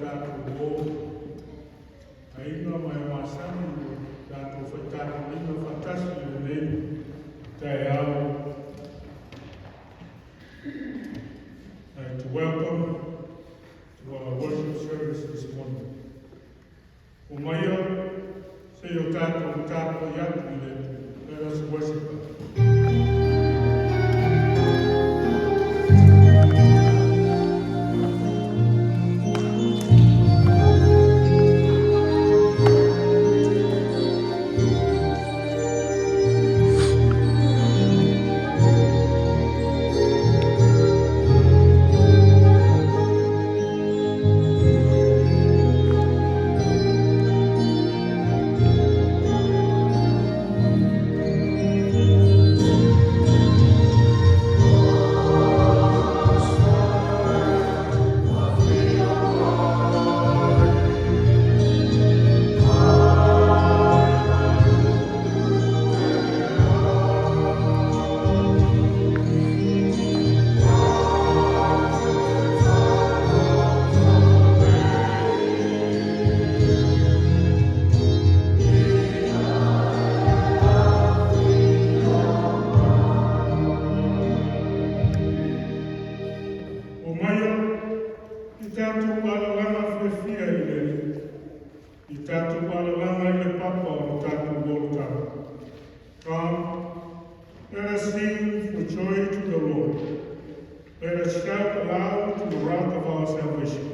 Tatou o aiga ma e masani ua tatou faitapuaiga faatasi i lenei taeao. I'd like to welcome to our worship service this morning. Omaia, se i o tatou tapuai atu i le Atua. Let us worship God. Omaia, i tatou alalaga fiafia i le Alii, i tatou alalaga i le papa o le tatou olataga. Come, let us sing for joy to the Lord. Let us shout aloud to the rock of our salvation.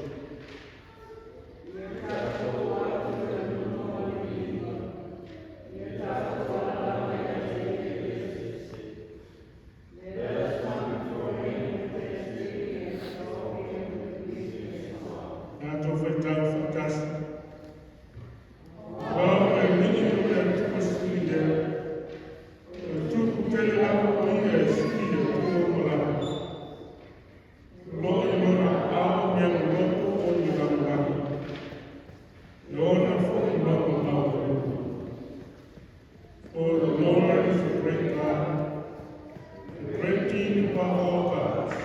Tatou faitau faatasi. Aua o le Alii o le Atua sili lea. O le tupu tele lava o ia e sili Atua uma lava. O lo o i lona aao mea loloto o le lalolagi. E ona foi mauga maualuga. For the Lord is a great God, the great King above all gods.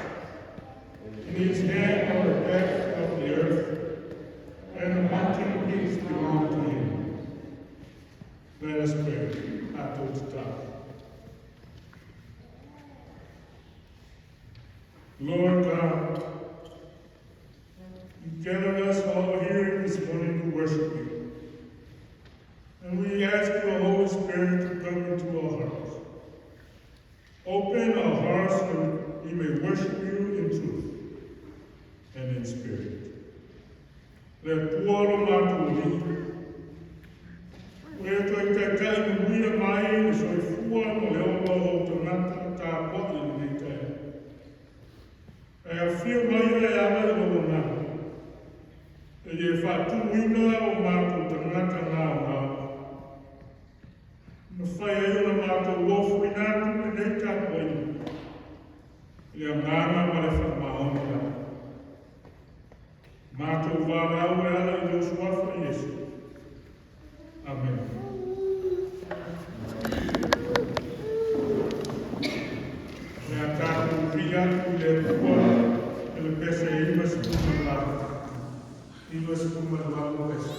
In his hand are the depths of the earth, and the mountain peaks belong to him. Let us pray. Tatou tatalo. Lord God, you gathered us all here this morning to worship you. And we ask your Holy Spirit to come into our hearts. Open our hearts so we may worship you in truth and in spirit. Le Atua lo matou Alii. Ua e toe taitai manuia mai le soifua ma le ola o ou tagata tapuai i lenei taeao. Ae afio mai e ala i lou Agaga. E e faatumuina o matou tagata gaogao. Na mafai ai ona matou ofoina atu lenei tapuaiga. I le agaga ma le faamaoni lava. Matou valaau e ala i lou suafa Iesu. Amen. Le a tatou pili atu i le Atua i le pese 98. 98 pese.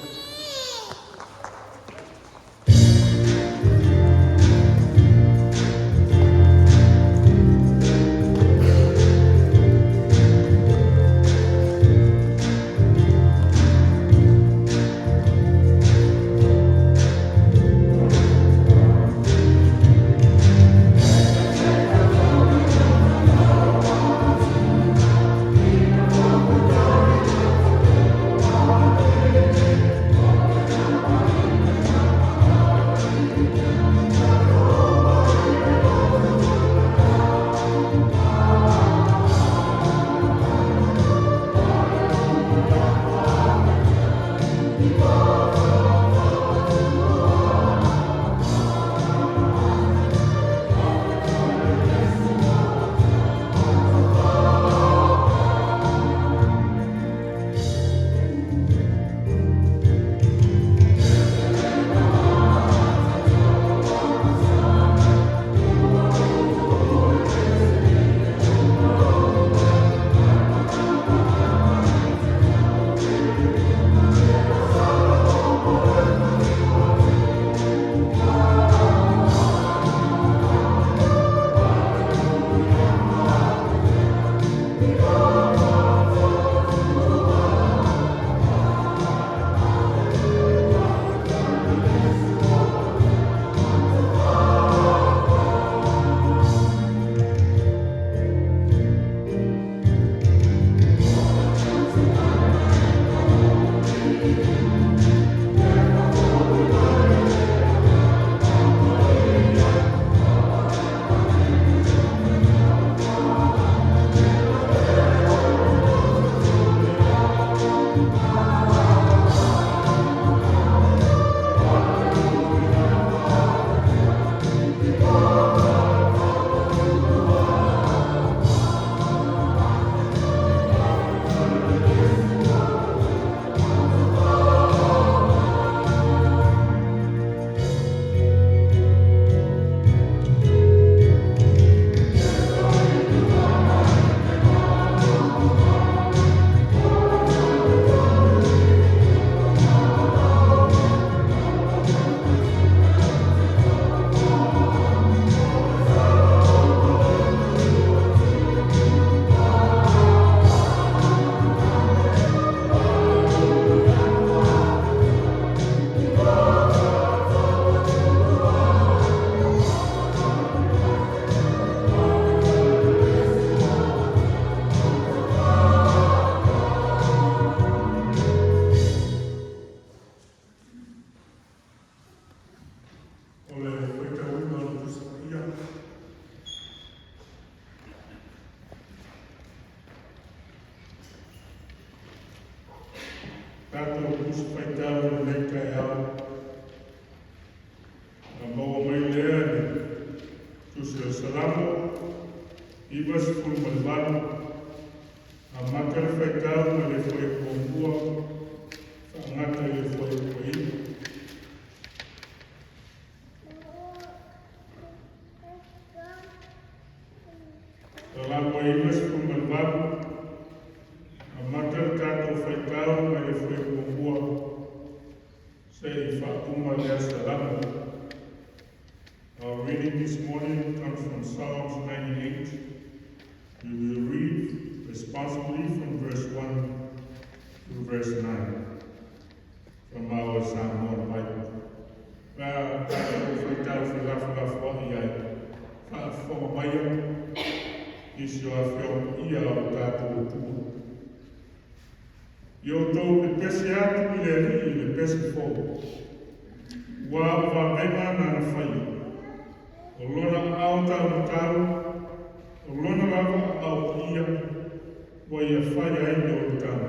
Tatou Tusi Faitau i lenei taeao, na maua mai lea i le Tusi o le Salamo 98, amata le faitau mai le fuaiupu muamua faagata i le fuaiupu e 9. Salamo 98, amata le tatou faitau mai le fuaiupu muamua seia faauma lea Salamo. Our reading this morning comes from Psalms 98. We will read responsively from verse 1 to verse 9 from our Samoan Bible. Ma tatou faitau felafolafoai ai, faafofoga maia nisi o afioga paia o le tatou Atua. Ia outou pepesi atu i le Alii i le pese fou, ua o vavega nana faia, o lona aao taumatau, o lona lava aao paia, ua ia fai ai le olataga.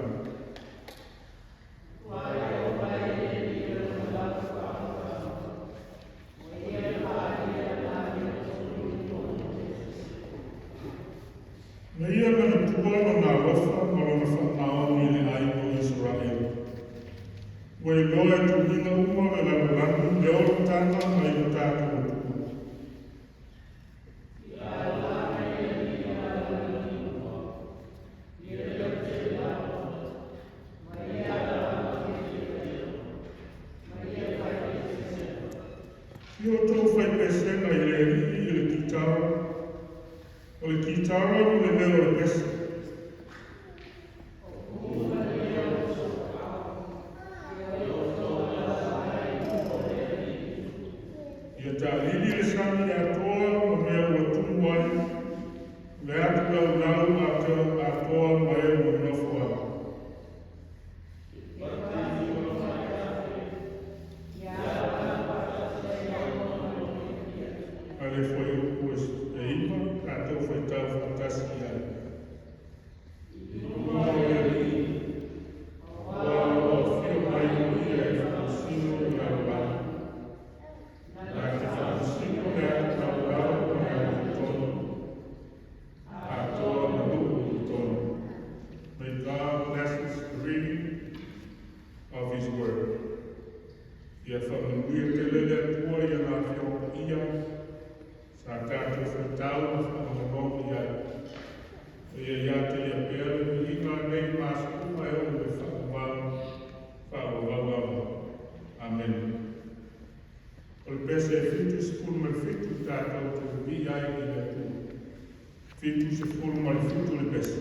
Na ia manatua lona alofa ma lona faamaoni i le aiga o Isaraelu. Ua iloa e tuniga uma o le lalolagi le olataga mai le tatou Atua. Ia outou faipesega i le Alii i le kitara, o le kitara ma le leo o le pese. Ia taalili le sami atoa ma mea ua tumu ai, le atu laulau atoa ma e ua nofo ai. A le fuaiupu e 9, tatou faitau faatasi i ai. I luga o le Alii, aua ua afio mai o ia e faamasino le lalolagi. Na te faamasino le atu laulau ma le amiotonu, atoa ma nuu i totonu. May God bless us the reading of His Word. Ia faamanuia tele le Atua i ana afioga paia, sa tatou faitau ma faalogologo i ai. O ia ia te ia pea le viiga nei ma aso uma e oo i le faavavau, faavavau lava. Amene. O le pese 77 tatou te vivii ai i le Atua. 77 le pese.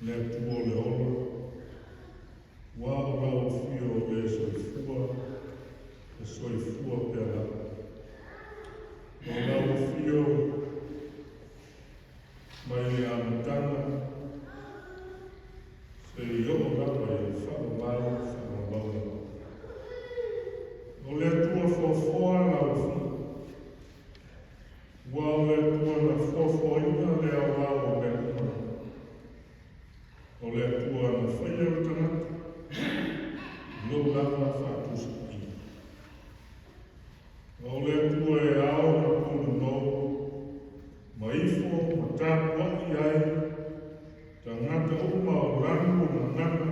Le Atua o le ola, ua o lau afio o le soifua, e soifua pea lava. O lau afio mai le amataga seia oo lava i le faavavau, faavavau lava. O le Atua foafoa lau afio, ua o le Atua na foafoaina le aoao o mea uma. O le Atua na faia le tagata, i lou lava faatusapaia. O le Atua e ao ma punonou, ma ifo ma tapuai ai tagata uma o lanu o gagana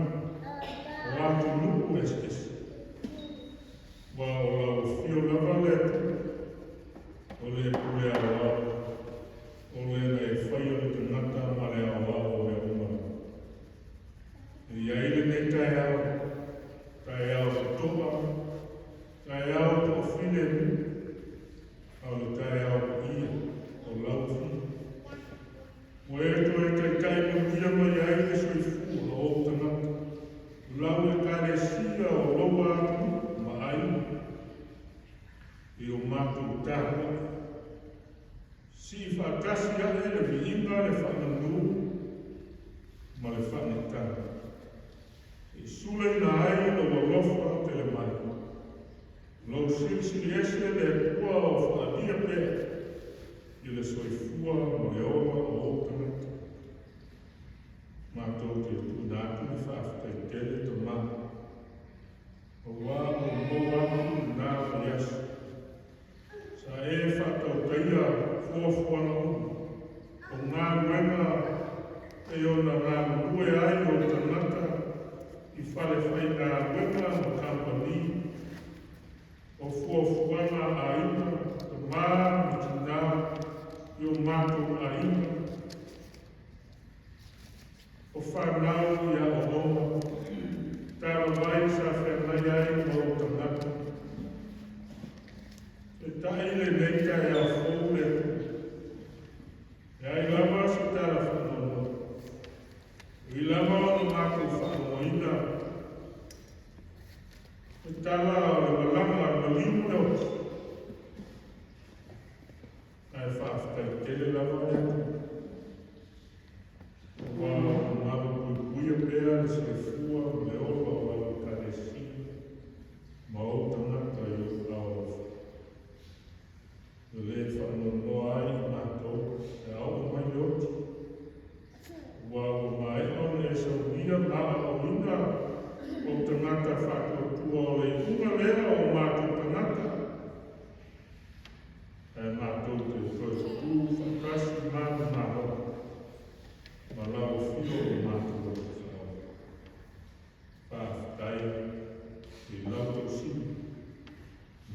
o atunuu eseese. Ua o lau afio lava le Atua, o le pule aoao, o le na e faia le tagata ma le aoao o mea uma. E i ai lenei taeao, taeao totoa, taeao toafilemu, a o le taeao paia o lau afio. Ua e toe taitai manuia mai ai le soifua o ou tagata, lau Ekalesia o lou atunuu ma aiga, i o matou tapuai. Sii faatasi ae le viiga, le faamanu ma le faanetaga. I sulaina ai lou alofa tele mai. Lou silisili ese le Atua o faaalia pea i le soifua ma le ola o ou tagata. Matou te tuuina atu le faafetai tele Tamā. Auā o maua atu lena vaiaso. Sa e faatautaia fuafuaga uma o galuega e ona galulue ai o tagata i fale faigaluega ma kamupani o fuafuaga a aiga, tamā ma tinā i o matou aiga, o fanau i aoaoga, talavai sa feagai ai ma ou tagata. Peitai lenei taeao fou le Atua. E ai lava se tala faanoanoa. E ui lava ona matou faalogoina le tala o le malaga a le maliu ma le oti. Ae faafetai tele lava le Atua. Ua o malupuipuia pea le soifua ma le ola o lau Ekalesia ma ou tagata i ou aao alofa. E le faanoanoa ai i matou pe a oo mai le oti. Ua ua maea ona e saunia ma aoaoina ou tagata faatuatua o le iuga lea o matou tagata. Ae matou te toe tutu faatasi manumalo ma lau afio o matou atu faaola. Faafetai i lau tausiga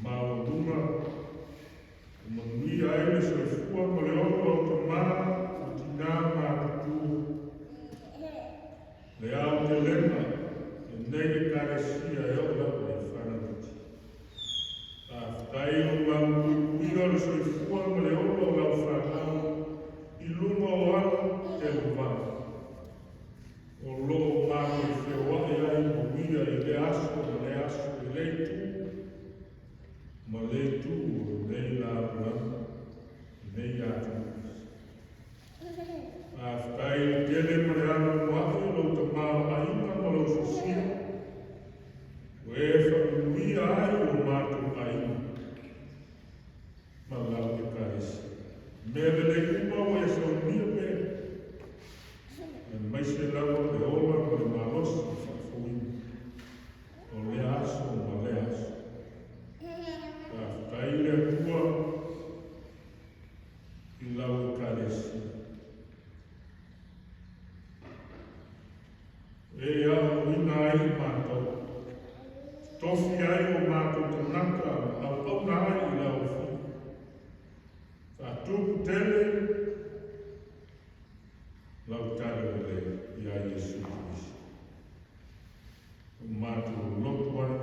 maualuga ua manuia ai le soifua ma le ola o tamā ma tinā matutua. Le aotelega lenei Ekalesia e oo lava i fanau iti. Faafetai lou malupuipuia o le soifua ma le ola o lau fanau i luga o ala televavave. O loo matou feoai ai ma uia i lea aso ma lea aso i le itu ma le itu o lenei lalolagi, lenei atunuu. Faafetai le tele ma le anoanoai o lou tamaoaiga ma lou sosia. Ua e faamanuia ai o matou aiga ma lau Ekalesia. Mea lelei uma ua e saunia pea. Aemaise lava le ola ma le malosi faafouina o lea aso ma lea aso. Faafetai le Atua i lau Ekalesia. E aoaoina ai i matou. Tofi ai o matou tagata ma auauna ai i lau afio. Faatupu tele lau talalelei ia Iesu Keriso. O matou loto ai,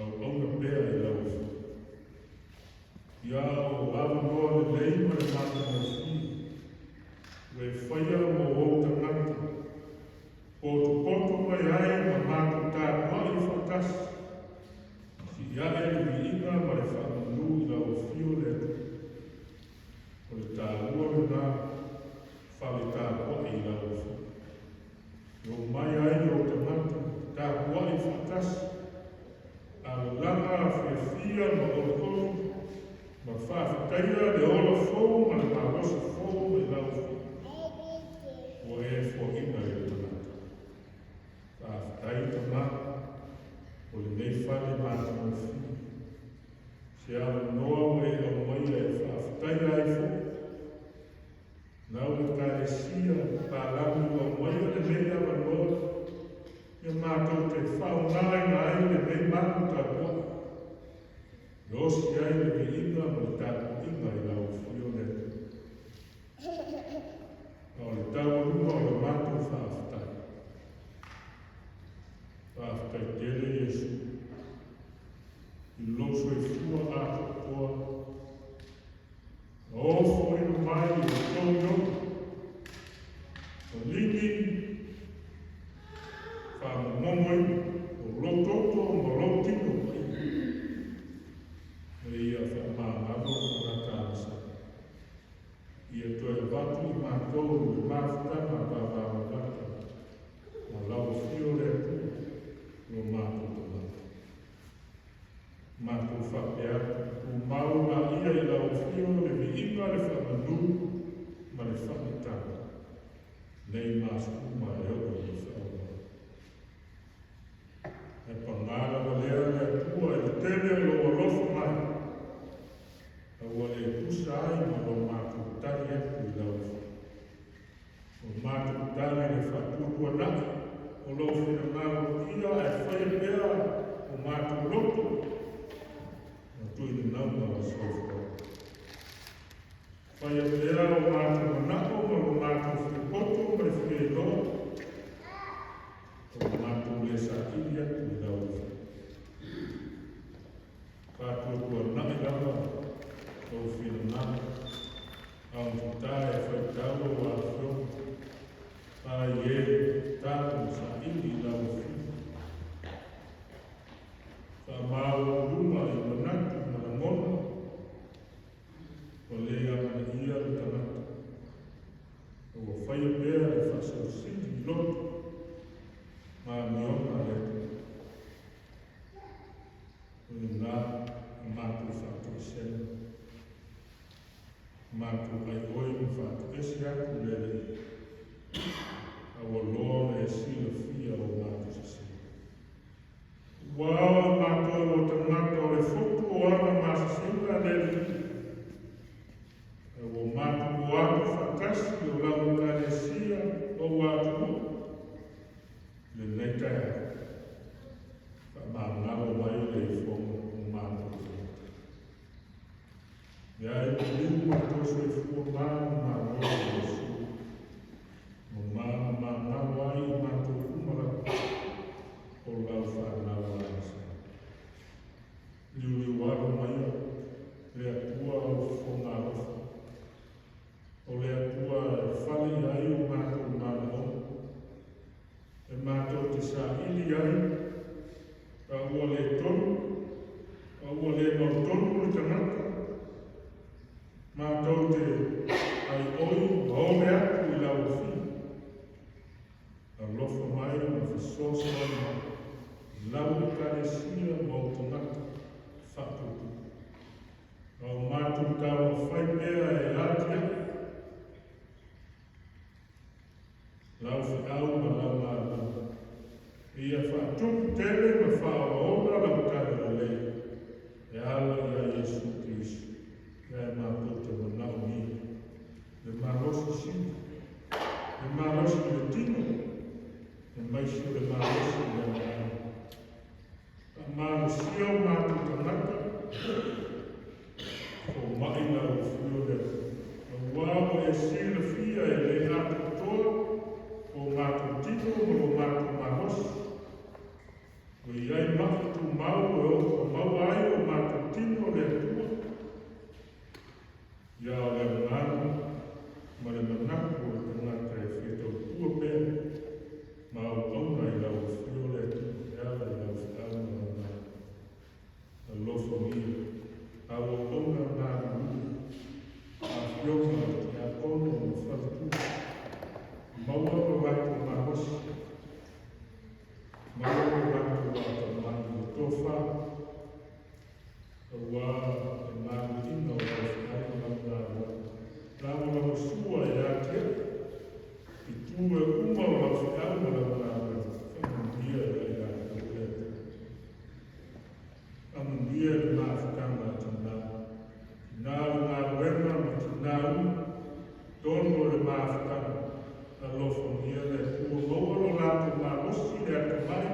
auauna pea i lau afio. Ia o avanoa lelei ma le matagofie, ua e faia mo ou tagata. faaaogaina ai lenei malu tapuai, e osi ai le viiga ma le tapuaiga i lau afio le Atua. A o le taualuga o le matou faafetai, faafetai tele Iesu i lou soifua atoatoa na ofoina mai i le 36 maligi faamomomoina o lou toto ma lou tino paia, ina ia faamagalo le tagata agasala, ia toe avatu i matou le mafutaga vavalalata ma lau afio le Atua lo matou tagata. Matou faapea atu, tumau laia i lau afio le viiga, le faamanu ma le faamatala nei ma aso uma e oo i le faaaloalo. Ae paga lava lea le Atua i le tele o lou alofa mai, a ua le tusa ai ma lo matou tali atu i lau afio. O matou tali le faatuatuanai o lou finagalo ia ae faia pea o matou loto ma tuinanauga o le soifua. Faia pea o matou manao ma lo matou fiapoto ma le fia iloa, o matou le saili atu i lau afio. Faatuatuanai lava lou finagalo, aogata e faitau au afioga, ai e tatalo ma saili i lau afio. Faamaualuluga i manatu ma lagona, ua le amanaia le tagata, ua faia pea le faasausili i loto ma amioga a le Atua. O lena a matou faatoesega, matou aioi ma faatoese atu le Alii, a ua loa ona e silafia o matou sese. Ua ao matou o tagata o le fotu o aga masesega le Alii, ua matou o atu faatasi o lau Ekalesia o ua atunuu lenei taeao. Faamagalo mai le ifoga o matou tagata. Ia e maliu matou soifua manumalo i Iesu, ma manumagalo ai i matou uma lava o lau fanau agasala. Liuliu alo maia le Atua au fofoga alofa, o le Atua e fale i ai o matou manaoga, e matou te saili ai, a ua le tonu, a ua le mautonu le tagata, matou te aioi ma ole atu i lau afio. Alofa mai ma fesoasoani mai i lau Ekalesia ma ou tagata faatuatua. A o matou taumafai pea e atiae lau feau ma lau galuega, ia faatupu tele ma faaolaola lau talalelei e ala ia Iesu Keriso, ia e matou te manaomia le malosi sili, le malosi i le tino, aemaise o le malosi i le agaga. Faamalosia o matou tagata, fomai lau afio le Atua, aua ua e silafia e le atoatoa o matou tino ma lo matou malosi. Ua i ai mai tumau e oo maua ai o matou tino le Atua, ia o le agaga ma le manatu o le tagata e fia tautua pea ma auauna i lau afio le Atua e ala i lau feau ma lau galuega. Alofagia au auauna galulue, afioga i tiakono ma faletua, maua lo latou malosi, maua lo latou atamai i le tofa, aua le galueaiina o lau feau ma lau galuega. Lagolagosua e atiae i tu e uma o lau feau ma lau galuega, faamanuia ia i latou le Atua. Faamanuia le mafutaga a tina, tina o le galuega ma tina uma, tonu o le mafutaga, alofagia le Atua, maua lo latou malosi le atamai.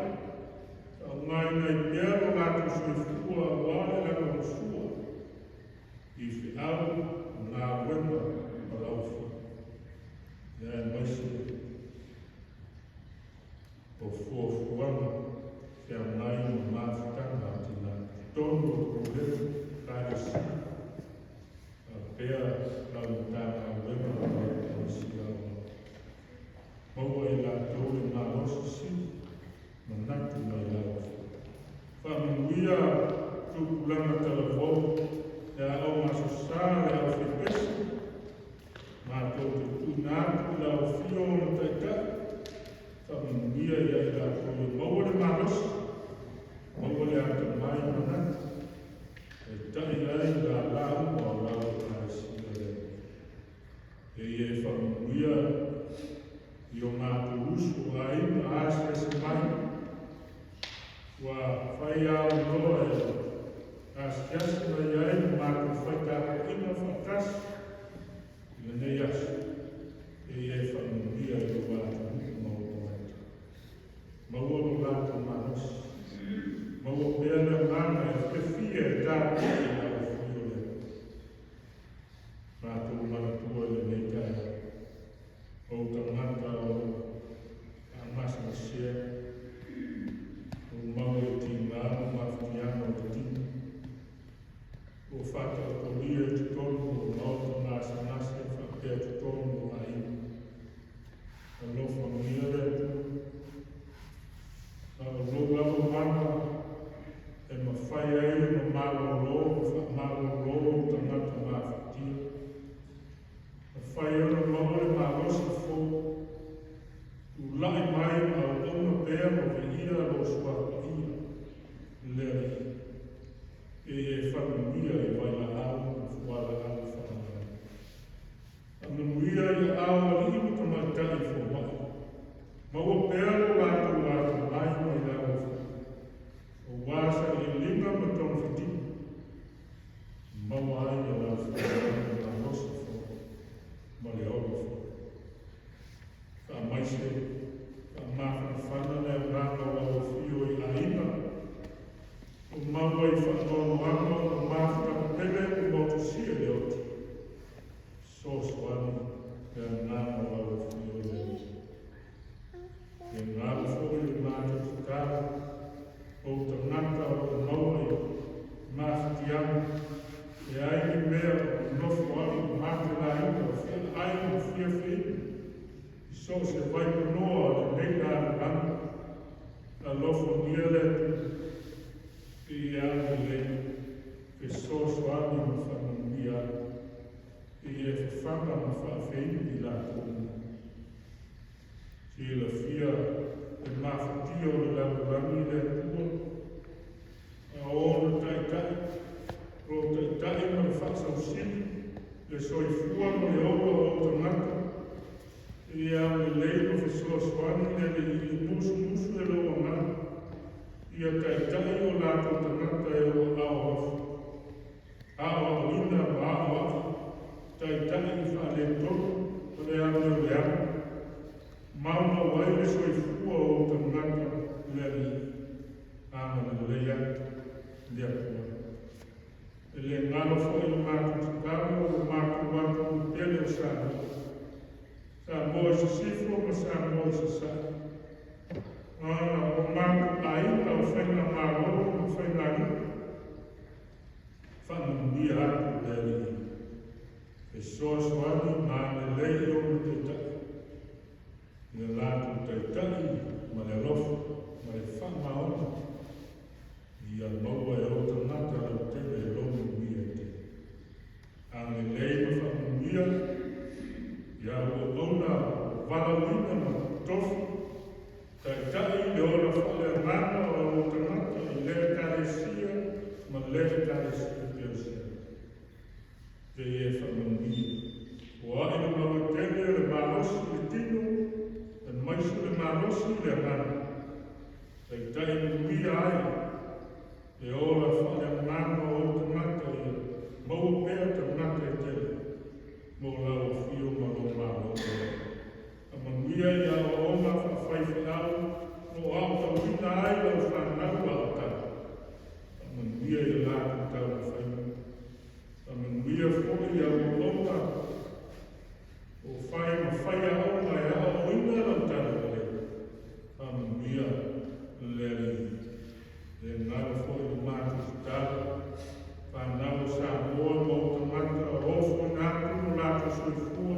Alofagia le Atua, na o lou lava mana e mafai ai ona malōlō ma faamalōlō ou tagata mafatia. Mafai ai ona maua le malosi fou, tulai mai ma auauna pea ma viia lou Suafa Paia, le Alii, e e faamanuia i vailaau ma fualaau faaogaina. Faamanuia i aao o alii ma tamaitai fomai, maua pea lo latou atamai mai lau Afioga, aua sailiiliga ma togafitiga, maua ai e lau fesoasoani le malosi fou ma le ola fou. Faamaise, faamafanafana le agaga o lau afio i aiga, o maua i faanoanoaga ona mafutaga pele ua motusia i le oti. Fesoasoani le agaga o lau afio le Alii. Le galo foi le matou tatalo, ou tagata o lo o maua i mafatiaga, leai ni mea o nofo ai ma matelaina o feaai ma fiafiaina, i so o se vaipanoa o lenei lalolagi, alofagia le Atua, i e agalelei, fesoasoani ma faamanuia atu, i e fafaga ma faafeinu i latou uma. Silafia le mafatia o le lalolagi le Atua, a ona taitai, o lo o taitai ma le faasausili, le soifua ma le ola o ou tagata, i e agalelei ma fesoasoani le Alii e musumusu e lou agaga, ia taitai o latou tagata e o aao alofa, aoaoina ma aoao, taitai i faaletonu o le amio leaga, maumau ai le soifua o ou tagata le Alii, agalelei atu le Atua. E le galo foi le matou tatalo o le matou atunuu pele o Samoa, Samoa i Sisifo ma Samoa i Sasae. Ona o matou aiga o Faigamalo ma Faiganuu, faamanuia atu le Alii. Fesoasoani ma agalelei i ona taitai, ia latou taitai ma le alofa ma le faamaoni, ia maua e ou tagata lautele e lou manuia e tele. Agalelei ma faamanuia ia auauna valaauina ma tofi, taitai le ola faaleagaga o ou tagata i lea ekalesia ma lea ekalesia kerisiano. Te e faamanuia. O ai le lautetele o le malosi i le tino, aemaise le malosi i le agaga. Taitai manuia ai le ola faaleagaga o ou tagata ia maua pea tagata e tele mo lau afio ma lou malo. Faamanuia i aoaoga faafaifeau o aotauina ai lau fanau aotau. Faamanuia i latou taumafaiga. Faamanuia foi i auauna o fai ma faiaoga e aoaoina lau talalelei. Faamanuia le Alii. Le galo foi le matou tatalo, fanau o Samoa ma ou tagata o ofoina atu lo latou soifua,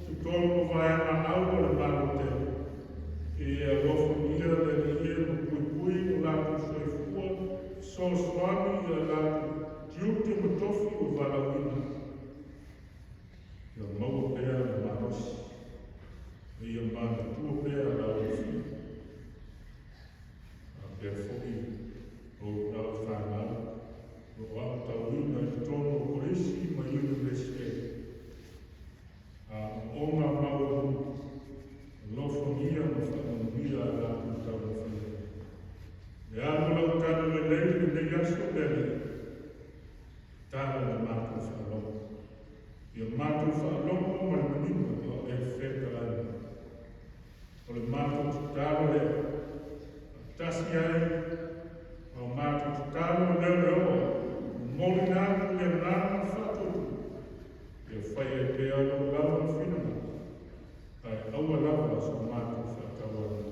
totonu o vaega au o le Malo tele. E alofagia le Alii e ma puipui lo latou soifua, fesoasoani i a latou tiute ma tofi ua valaauina. Ia maua pea le malosi, ma ia manatua pea lau afio. Faapea foi o lau fanau, o aotauina i totonu o kolisi ma iunivesite. Aoaoga maualuga, alofagia ma faamanuia a latou taumafaiga. Le alo lau talalelei lenei aso le Alii, tala le matou faalogo. Ia matou faalogo ma le manino a o e fetalai mai. O le matou tatalo lea, faatasi ai ma o matou tatalo leo leoa, momolina atu le agaga faatuatua, ia fai ai pea lou lava finagalo, ae aua lava so matou faatauaina.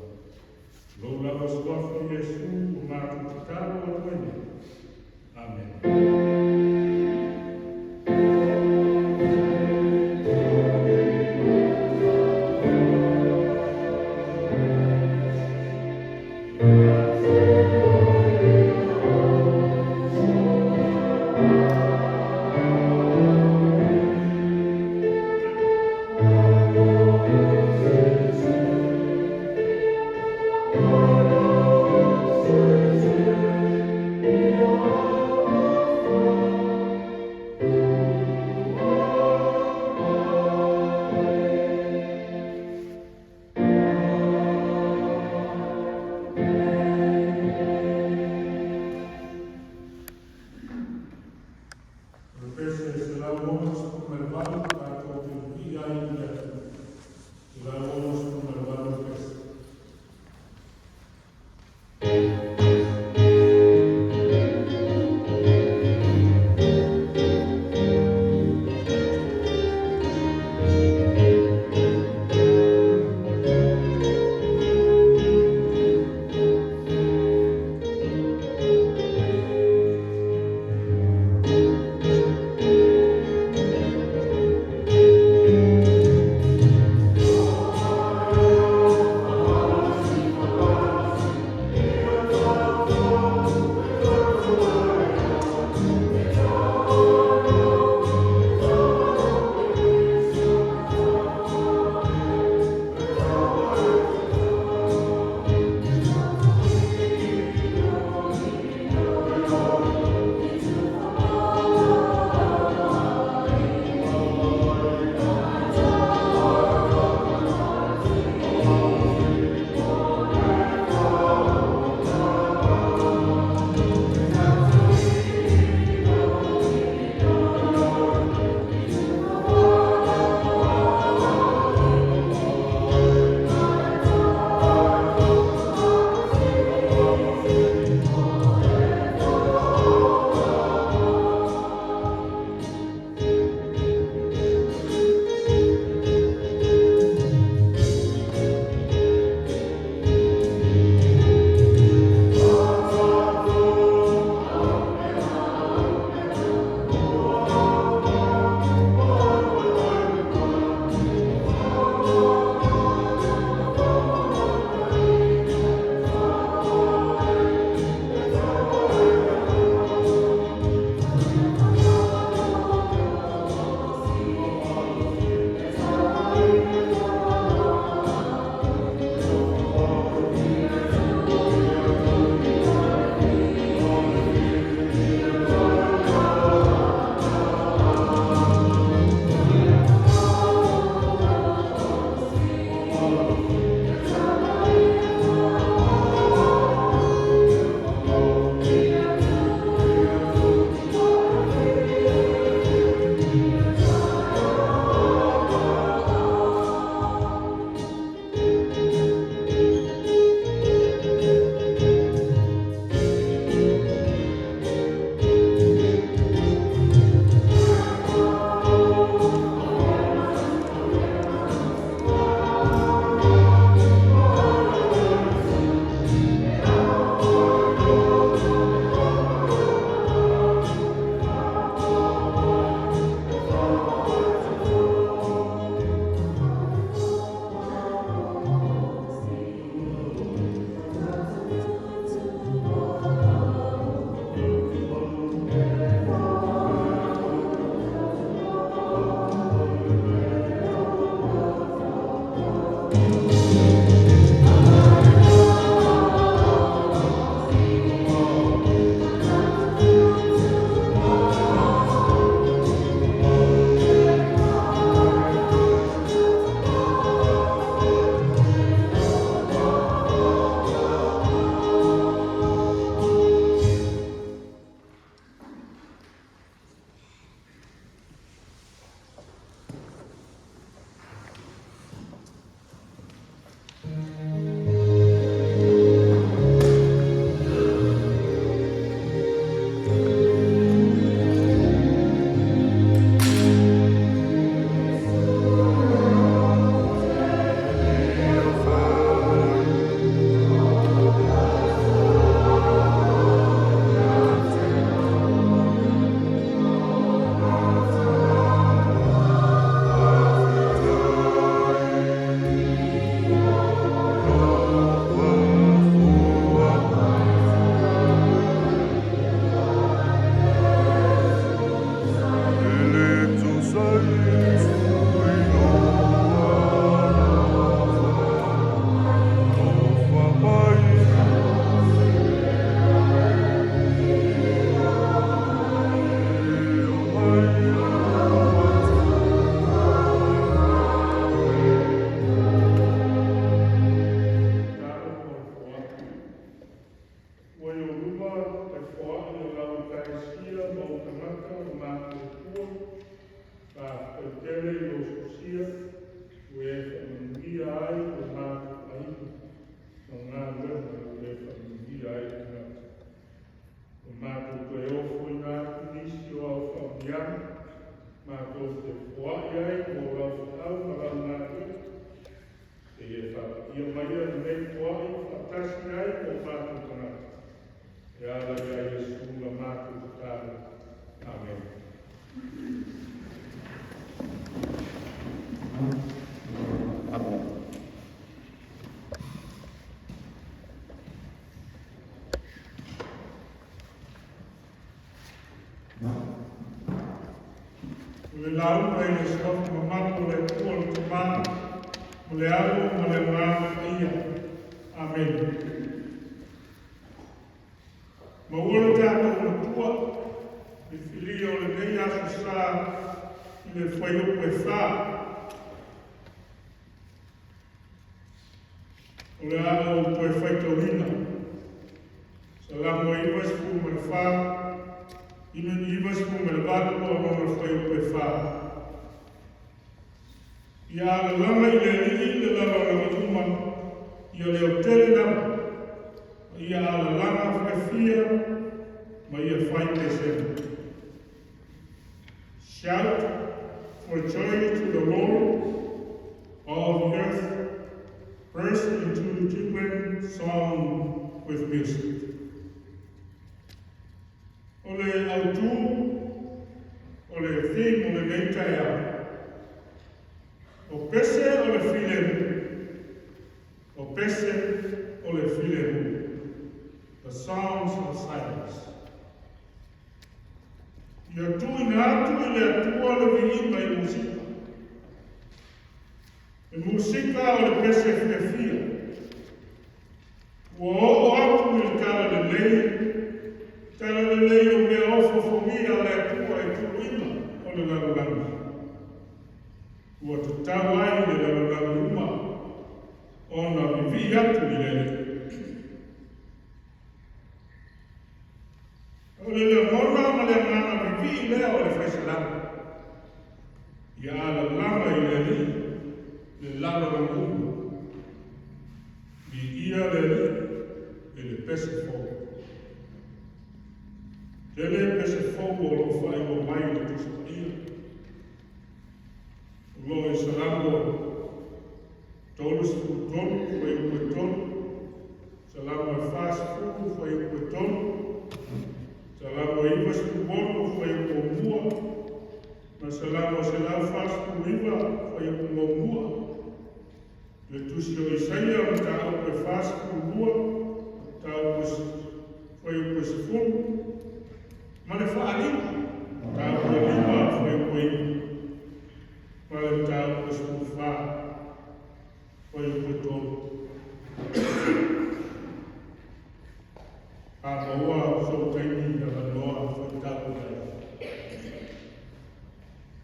Lou lava suafa Iesu ua matou tatalo atu ai nei. Amen. Faapaia maia lenei foai faatasi ai ma o matou tagata e ala ia Iesu la matou tatalo. Amene. O le lauga i le suafa mamalu o le Atua le Tama, o le Alo ma le Agaga Paia. Amene. Maua le tatou Matua, filifilia o lenei aso Sa i le fuaiupu e 4. O le a ou toe faitauina. Salamo 94, 98 o lona fuaiupu e 4. Ia alalaga i le Alii le lalolagi uma, ia leotele lava, ma ia alalaga fiafia ma ia fai pesega. Shout for joy to the Lord, all the earth, burst into jubilant song with music. O le autū, o le theme o lenei taeao, o pese o le filemu, o pese o le filemu, the songs of silence. Ia tuuina atu i le Atua le viiga i musika. Le musika o le pese fiafia. Ua oo atu i le talalelei, talalelei o mea ofofogia a le Atua i tuluiga o le lalolagi. Ua tatau ai le lalolagi uma ona vivii atu i le Alii. O le lagona ma le agaga vivii lea o le fai salamo. Ia alalaga i le Alii le lalolagi uma. Viia le Alii i le pese fou. Tele pese fou o loo faailoa mai i le Tusi Paia. O loo i Salamo 33 fuaiupu e 3, Salamo e 40 fuaiupu e 3, Salamo e 96 fuaiupu 1, ma Salamo 149 fuaiupu 1. Le tusi o Isaia o mataupu e 42, mataupu fuaiupu e 10, ma le Faaaliga, mataupu e 5 fuaiupu e 9, ma le mataupu e 14 fuaiupu e 3. A maua sou taimi avanoa faitau i ai.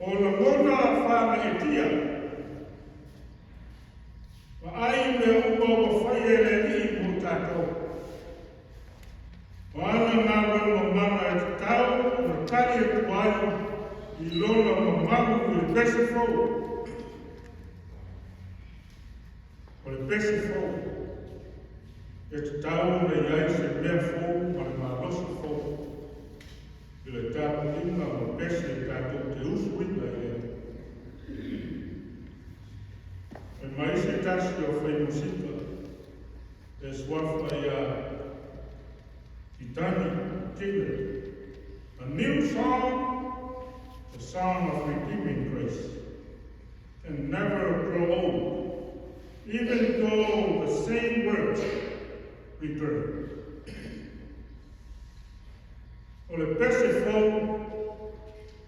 O lagona faagaeetia, vaai mea uma ua faia e le Alii mo tatou. O ana galuega mamana e tatau ona tali atu ai i lona mamalu i le pese fou. O le pese fou, e tatau ona i ai se mea fou ma le malosi fou i le tapuaiga ma pese tatou te usuina i le. E mai se tasi o fai musika e suafa ia Titani Taylor. A new song, the song of redeeming grace, can never grow old, even though the same words return. O le pese fou,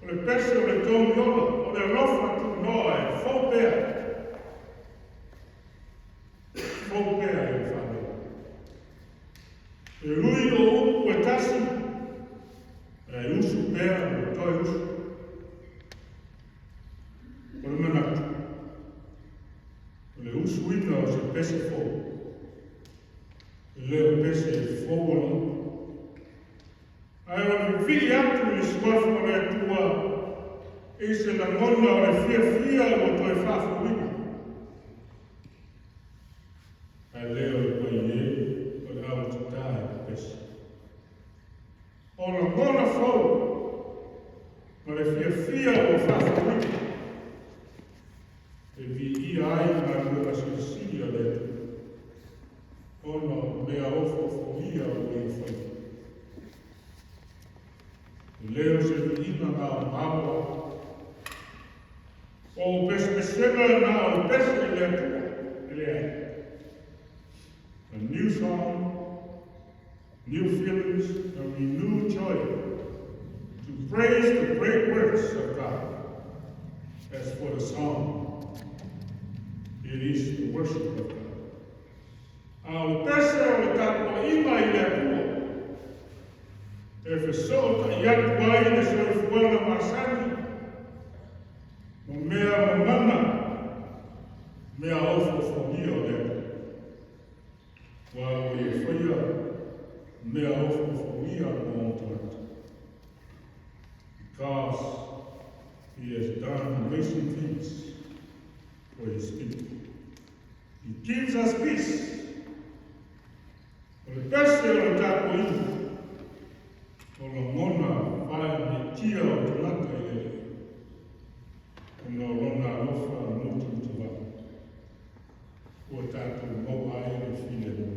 o le pese o le togiola, o le alofa tunoa e fou pea. Fou pea i le whanau. E ui o upu e tasi, e usu pea o toe usu. O le manatu, o le usuina o se pese fou, e le o pese e fou ona upu. Ae o le vivii atu i le suafa o le Atua i se lagona o le fiafia ua toe faafouina. Ae le o le paie o le auatatā i le pese. O lagona fou ma le fiafia ua faafouina e viia ai galuega silisili a le Atua. Song, new feelings, and renewed joy to praise the great works of God. As for the song, it is the worship of God. A o le pese o le tapuaiga i le Atua, e fesootai atu ai le soifuaga masani ma mea mamana, mea ofoofogia o le Atua. Aua ua ia faia mea ofoofogia mo ona tagata. Because he has done amazing things for his people. He gives us peace. O le pese o le tapuaiga, o lagona faaitia o tagata i le Alii, ona o lona alofa mutimutuvale, ua tatou maua ai le filemu.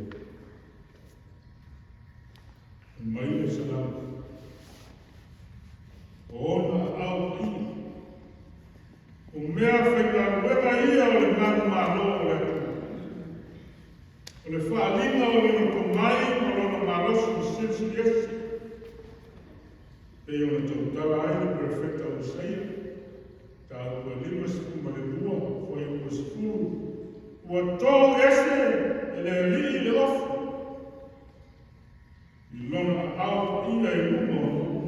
E mai le Salamo, o ona aao paia, o mea faigaluega ia o le manumalo o le Atua. O le faaaliga o lona tomai ma lona malosi silisili ese. Pei ona tautala ai le perofeta o Isaia, mataupu e 52, fuaiupu e 10, ua tou ese e le Alii le ofi, i lona aao paia i luma o nuu.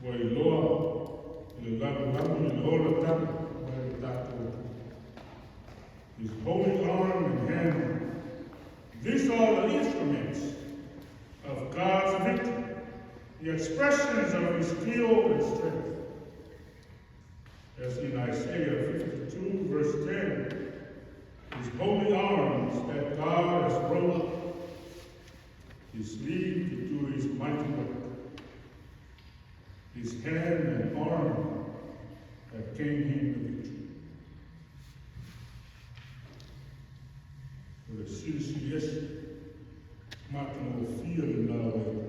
Ua iloa i le lalolagi le olataga mai le tatou Atua. His holy arm and hand. These are the instruments of God's victory, the expressions of his skill and strength. As in Isaiah 52, verse 10, his holy arms that God has rolled up, his sleeve to do his mighty work. His hand and arm have gained him the victory. O le silisili ese matagofie lena o le Atua.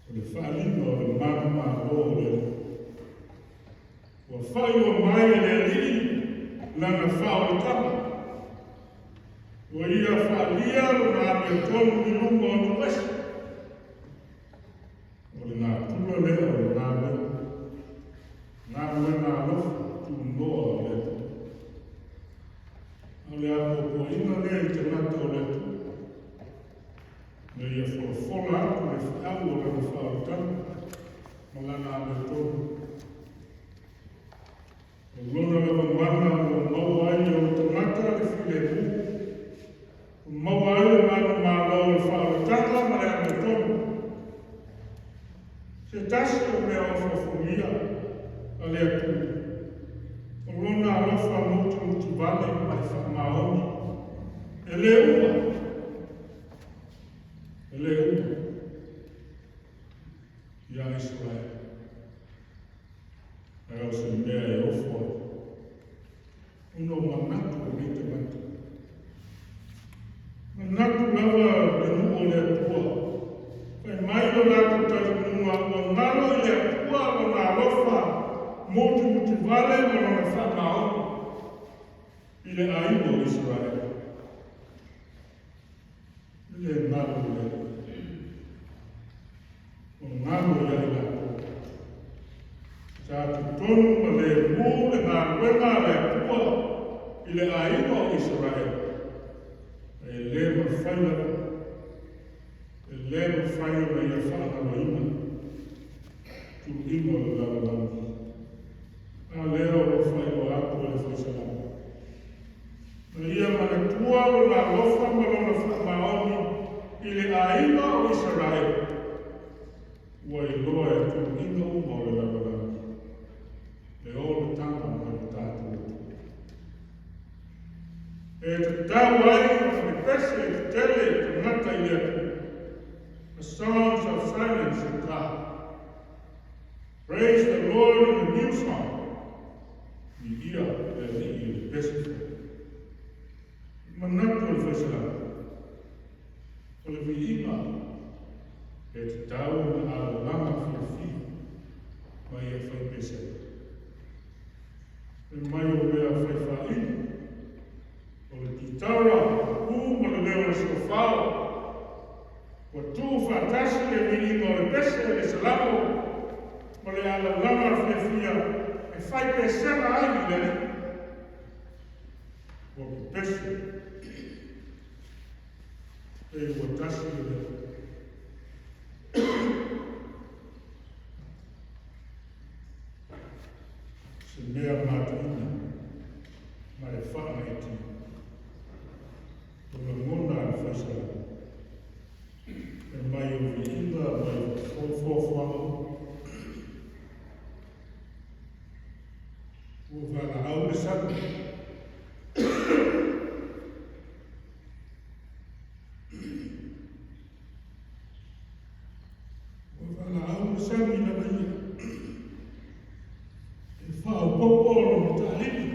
O le faaaliga o le manumalo o le Alii. Ua faailoa mai e le Alii lana faaolataga. Ua ia faaalia lona amiotonu i luma o nuu ese. O le natura lea o le galuega. Galuega alofa tunoa o le Atua. A o le apoapoaiga lea i tagata o le Atua. Ina ia folafola atu le feau o lana faaolataga ma lana amiotonu. O lona lava mana ua maua ai e ona tagata le filemu, ua maua ai le manumalo o le faaolataga ma le amiotonu. Se tasi o mea ofoofogia a le Atua, o lona alofa mutimutivale ma le faamaoni, e le uma, e le uma iā Isaraele. Ae o se mea e ofo ai, ona o manatu o nei tagata. Manatu lava le nuu o le Atua, fai mai lo latou talitonuga ua galo i le Atua lona alofa mutimutivale ma lona faamaoni i le aiga o Isaraele. E le galo i le Alii. O galo ia i latou. Sa totonu ma lemu le galuega a le Atua i le aiga o Isaraele, e le mafai lava, e le mafai ona ia faagaloina tuluiga o le lalolagi. A lea o lo o faailoa atu e le Fai Salamo. Na ia manatua lona alofa ma lona faamaoni i le aiga o Isaraele, ua iloa e tuluiga uma o le lalolagi le olataga mai le tatou Atua. E tatau ai ona pepese tetele tagata i le Atua. The songs of silence to God. Praise the Lord in the new song. Viia le Alii i le pese fou. Manatu o le Fai Salamo, o le viiga e tatau ona alalaga fiafia ma ia fai pese ai. Fai mai o mea fai faaili, o le kitara. Salamo ma le alalaga fiafia e fai pesega ai i le Alii. Ua pepese e ua tasi le mea. Se mea matuina ma le faagaeetia. O lagona a le fai Salamo. E mai o viiga mai o foafoaga uma. Ua valaau le sami. Ua valaau le sami lava ia. E faaopoopo lona taalili.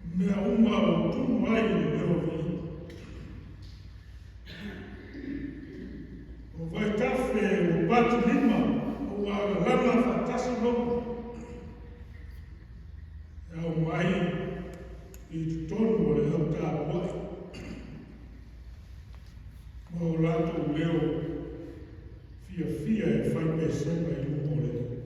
O mea uma ua tumu ai le leo o viiga. O vaitafe ua patilima ua alalaga faatasi mauga. E au mai i totonu o le au tapuai. Ma o latou leo fiafia e fai pesega i luma o le Alii.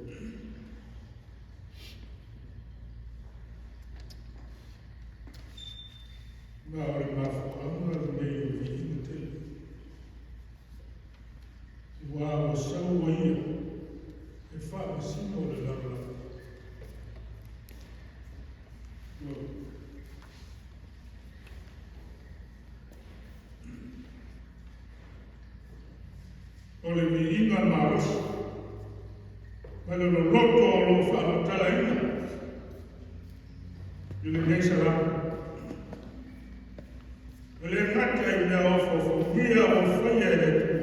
Ma o le mafuaaga lenei o viiga tele. Ua ua sau o ia e faamasino le lalolagi. Ua o le viiga malosi ma le loloto o loo faamatalaina i lenei Salamo. E le gata i mea ofofogia ua faia e le Atua.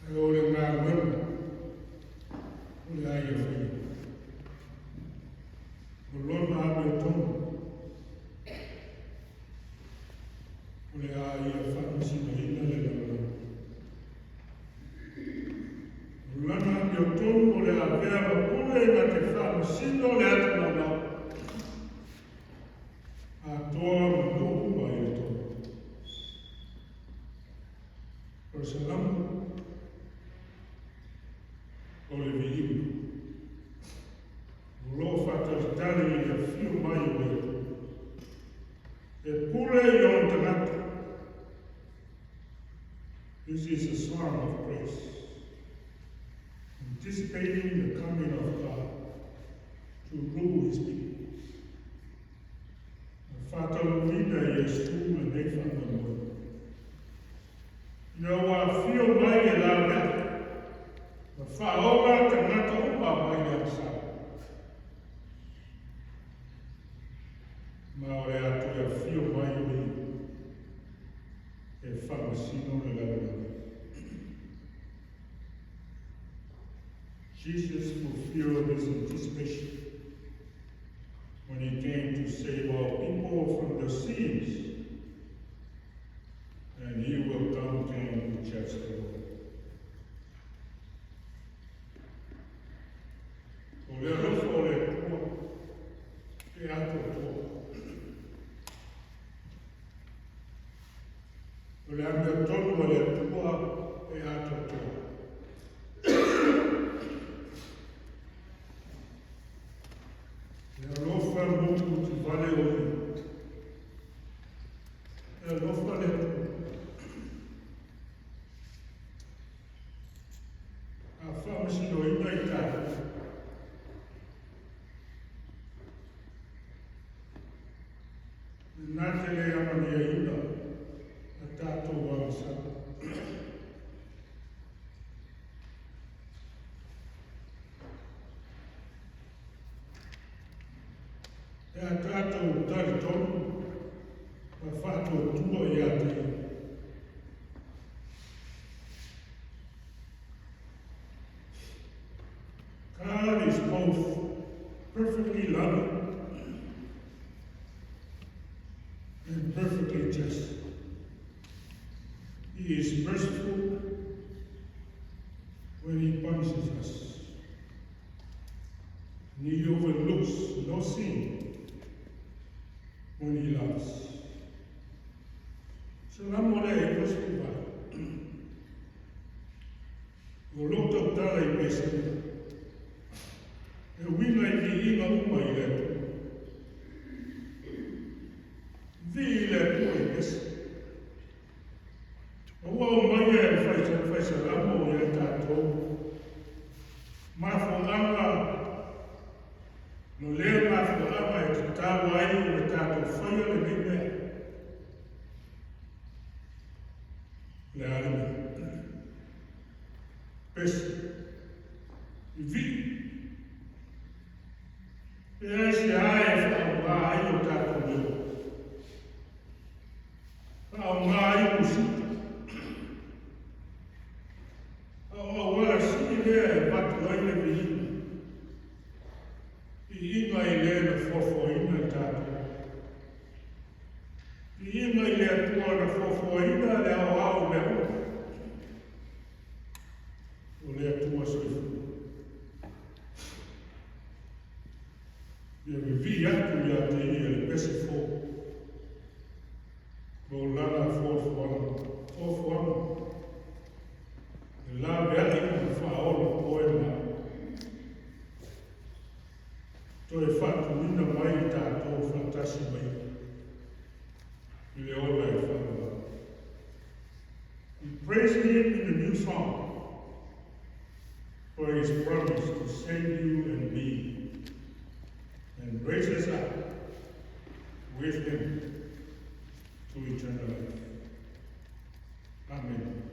Ae o le galuega o le a ia faia. O lona amiotonu o le a ia faamasinoina le lalolagi. O lana amiotonu o le avea ma pule na te faamasino le atu laulau. Atoa ma nuu uma i le tonu. O le Salamo, o le viiga. O loo faatalitali i le afio mai o le Atua. E pule i ona tagata. This is a song of praise, anticipating the coming of God to rule his people. Faataunuuina Iesu lenei faamoemoe. Ina ua afio mai e laveai, ma faaola tagata uma mai le agasala. Ma o le a toe afio mai o ia e faamasino le lalolagi. Jesus fulfilled his anticipation when he came to save all people from their sins, and he will come again to judge the world. O le alofa o le Atua e atoatoa. O le amiotonu o le Atua e atoatoa. Le alofa mulimutivale o ia. E alofa le Atua. A faamasinoina i tatou. Na te le amaniaina a tatou agasala. E a tatou talitonu ma faatuatua ia te ia. God is both perfectly loving and perfectly just. He is merciful when he punishes us. And he overlooks no sin when he loves. Salamo lea 98. O lou tautala i Peseta, e uiga i viiga uma i le Atua. Vii i le Atua i pese. Ua aumaia e le fai Salamo ia tatou mafuaaga no lea mafuaaga e tatau ai ona tatou faia lenei mea. Le a le mea? Pese. I vii. E ai se ae e whaonga ai o tātou leo. Whaonga ai musika. A o auala sili lea e avatu ai le viiga. Viiga i le na foafoaina i tatou. Viiga i le Atua na foafoaina le aoao mea uma. O le Atua soifua. Ia vivii atu ia te ia le pese fou. Ma o lana foafoaga. Foafoaga. E laveai ma faaola oe ma toe faatuina mai i tatou faatasi mai i le ola e faavavau. We praise him in a new song for his promise to save you and me and raise us up with him to eternal life. Amen.